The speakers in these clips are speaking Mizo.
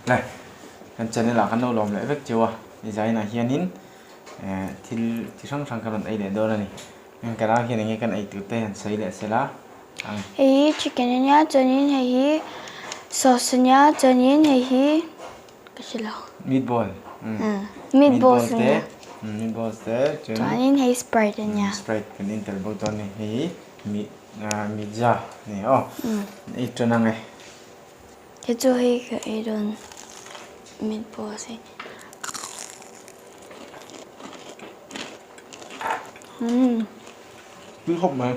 Le kan channel ah kan lo lawm leh vek cheu a ni zainah hianin eh thil chi hrang hrang ka rawn ei leh dawn a ni heng ka nau hian enge kan ei tur te han sawi leh sela ang. Hei hi chicken a nia chuanin hei hi sauce a nia chuanin hei hi ka hre lo. Meatball meatballs a nia. Meatballs te chuanin hei sprite a nia. Sprite kan in tel bawk dawn a ni hei hi mi mija a ni aw ei tan ang e. He chu hei ka ei dawn meatballs hi. Umm. Tui khawp mai.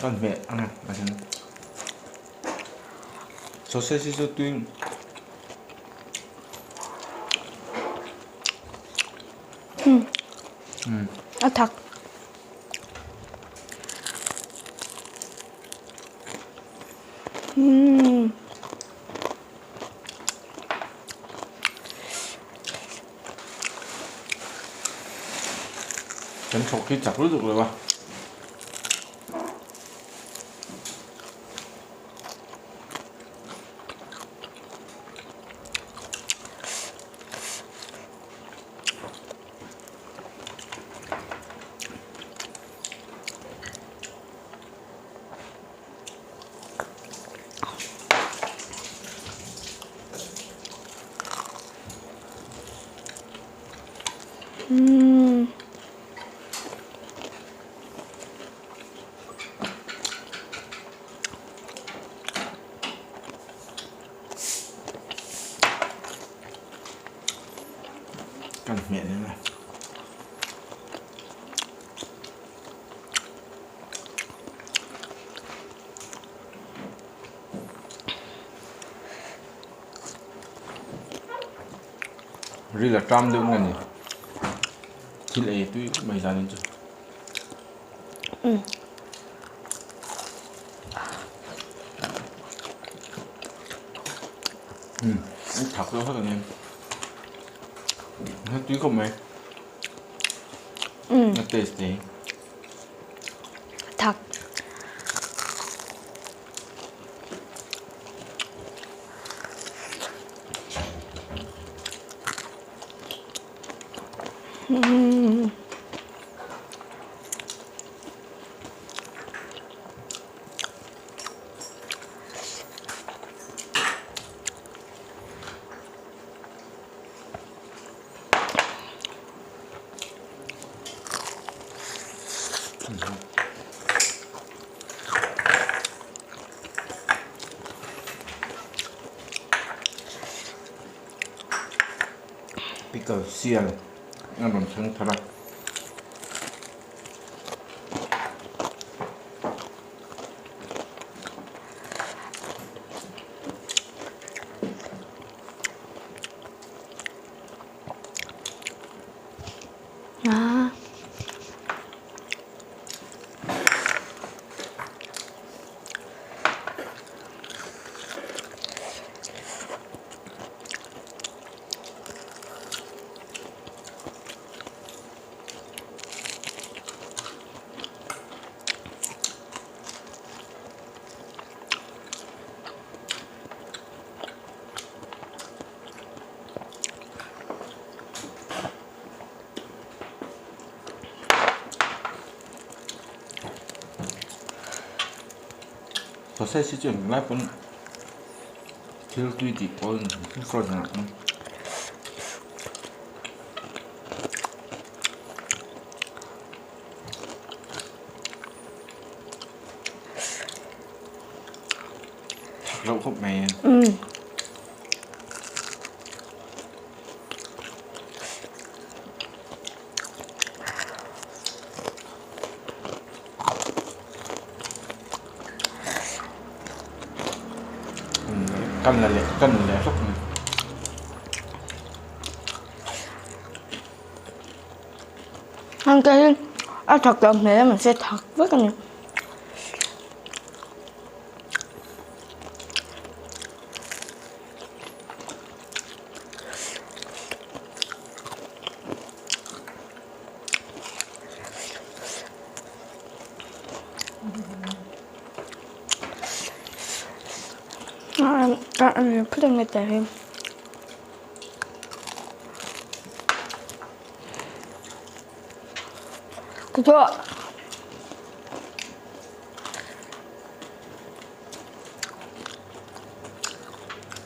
Kan hmeh ang a hian sausage hi chu tui. Umm. A thak. Umm. Kan thawk hi chak lutuk lo a. Kan hmeh nen a. Ril a ṭam deuh nge ni thil ei tui mai zan in chu. Umm an thak deuh hlek ani a tui khawp mai a taste te hi. Thak. Umm. Pickle sial a rawn thleng thar a. Sausage hi chu englai pawn thil tui tih pawl frozen ah chuan. Reuh khawp mai. Kan la leh kan la leh hlawk mai. Ang ka hi a thak loh hmel a mahse thak vek a ni. Phut ang nge hi. Kuto.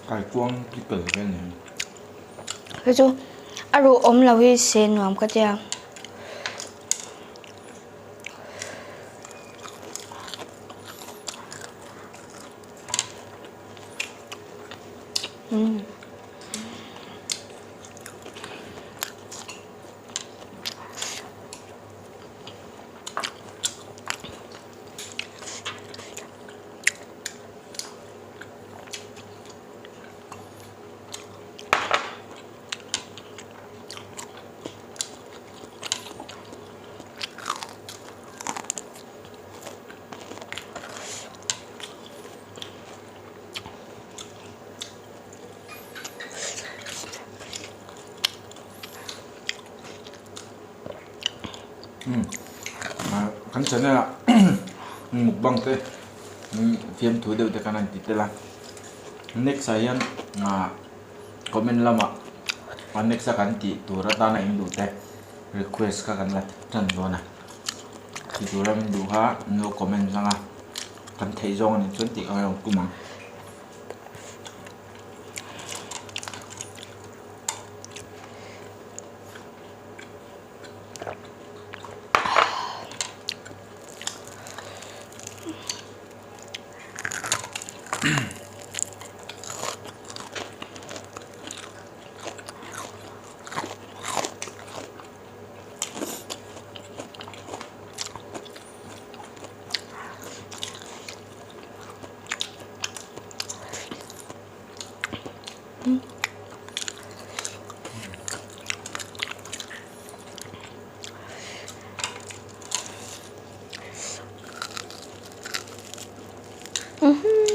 Kaikuang pickle vel ni. Hei chu a ruh awm lo hi se nuam ka tia. Kan channel ah mukbang te fiamthu deuh te khan an ti tel a next ah hian comment lamah a next a kan tih tur atana in duh te request kha kan la tan dawn a ti tura min duh kha an lo comment hlang a kan theih zawng anih chuan tih kha a lo tum ang.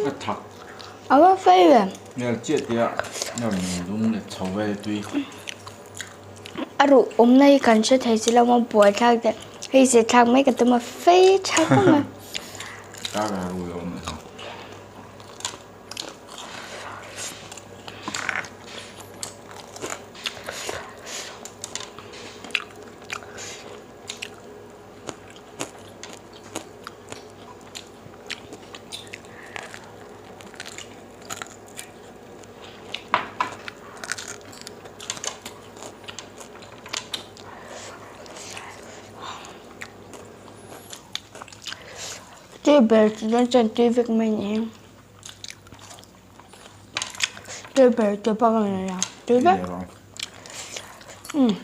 A thak. A va fei ve. Nel chiah tia a rawn lum leh chho vel tui. A ruh awmna hi kan hre thei si lo a buai thlak deuh. Hei zir thlak mai ka tum a fei tha khawp mai. Kar a ruh lo awm lo. Tui ber chu chuan chuan tui vek mai ni ang. Tui ber chu bak a ni lo. Tui vek. Umm.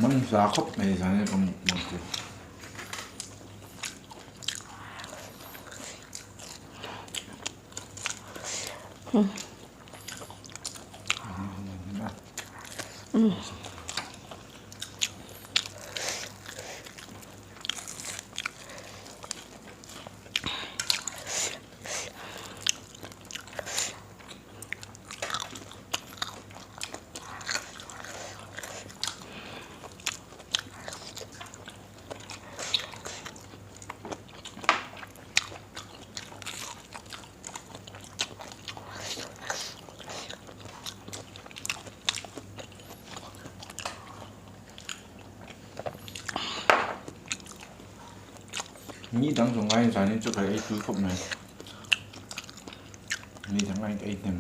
Man hla khawp mai zan in ka mukbang chu. Ni dang zawng aiin zanin chu ka ei tui khawp mai. Ni dang aiin ka ei hnem.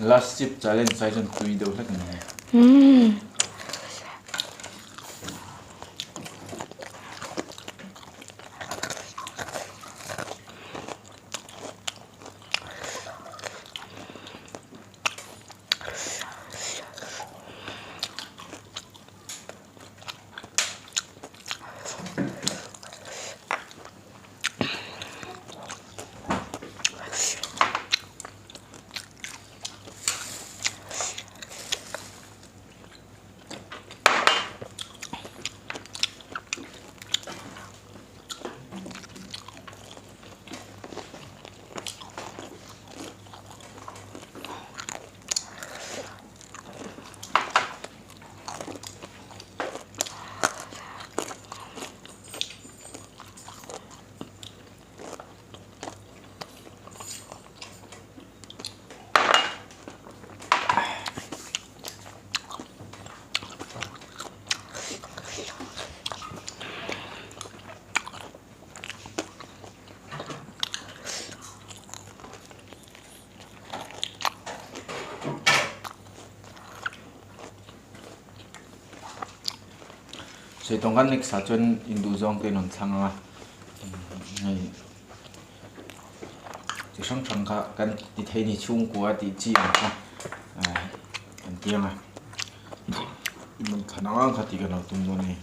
Last chip challenge sai chuan tui deuh hlek mai. Umm. Saitawng kan next ah chuan induh zawng te in rawn thlang ang a hei chi hrang hrang kha kan ti thei ni chhungkua tih chi ang kha kan ti ang a thlan ang ang kha tih kan lo tum dawn a ni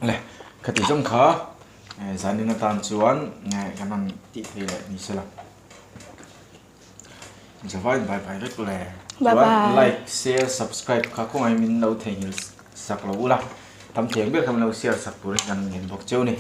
le khati zawng kha zanin atan chuan kan rawn tih thei leh ni sela. Zavai bye bye vek le. Bye bye. Like, share, subscribe kha khawngaih min lo theihnghilh sak lo ula. Tam thiang ber kha min lo share sak turin kan ngen bawk cheu ni.